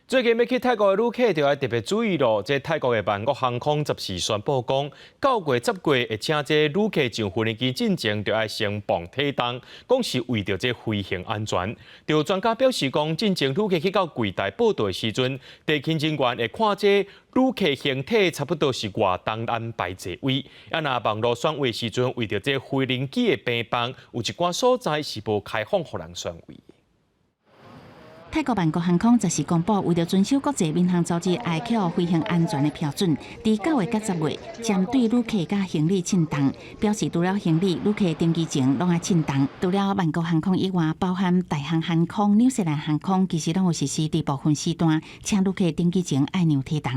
最近欲去泰國的旅客就愛特別注意囉。這泰國的曼谷航空十四宣布講，9月10月會請這旅客上飛機進前，就愛先磅體重，講是為著這飛行安全。就專家表示講，進前旅客去到櫃台報到的時陣，地勤人員會看這旅客形體差不多是偌重安排座位。啊，若網路選位時陣，為著這飛行機的病房有一寡所在是無開放予人選位。泰國曼谷航空十四公布，為著遵守國際民航組織 ICAO 飛行安全的標準，佇9月佮10月，針對旅客佮行李稱重，表示除了行李，旅客登機前攏愛稱重。除了曼谷航空以外，包含大韓航空、紐西蘭航空，其實攏有實施佇部分時段，請旅客登機前愛量體重。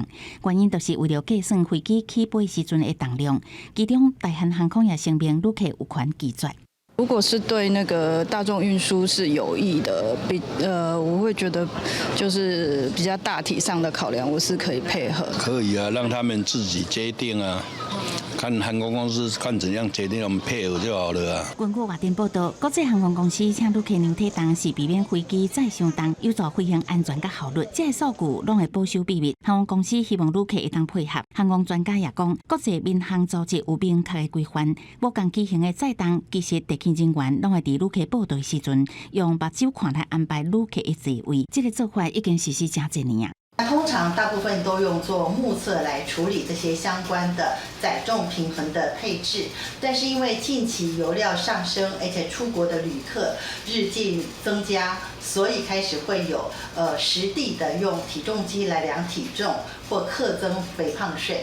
原因就是為著計算飛機起飛時陣的重量。其中，大韓航空也聲明，旅客有權拒絕。如果是對那個大眾運輸是有益的，我會覺得就是比較大體上的考量，我是可以配合。可以啊，讓他們自己決定啊，看航空公司看怎樣決定，我們配合就好了啊。根據外電報道，國際航空公司請旅客量體重是避免飛機載傷重，有助飛行安全佮效率。這个數據攏會保守秘密。航空公司希望旅客會當配合。航空專家也講，國際民航組織有明確的規範，無仝機型的載重，其實地勤人員攏會佇旅客報到時陣，用目睭看來安排旅客的座位。這个做法已經實施誠濟年啊。通常大部分都用做目測來處理這些相關的載重平衡的配置，但是因為近期油料上升，而且出國的旅客日漸增加，所以開始會有實地的用體重機來量體重或課徵肥胖稅。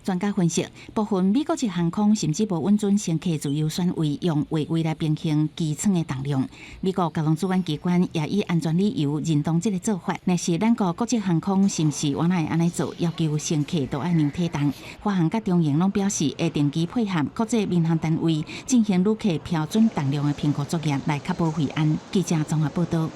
專家分析，部分美國籍航空甚至無允准乘客自由選位，用劃位來平衡機艙的重量。美國交通主管機關也以安全理由認同這个做法。若是咱國國際航空是毋是原來會按呢做，要求乘客都愛量體重？華航佮長榮攏表示會定期配合國際民航單位進行旅客標準重量的評估作業，來確保飛安。記者綜合報道。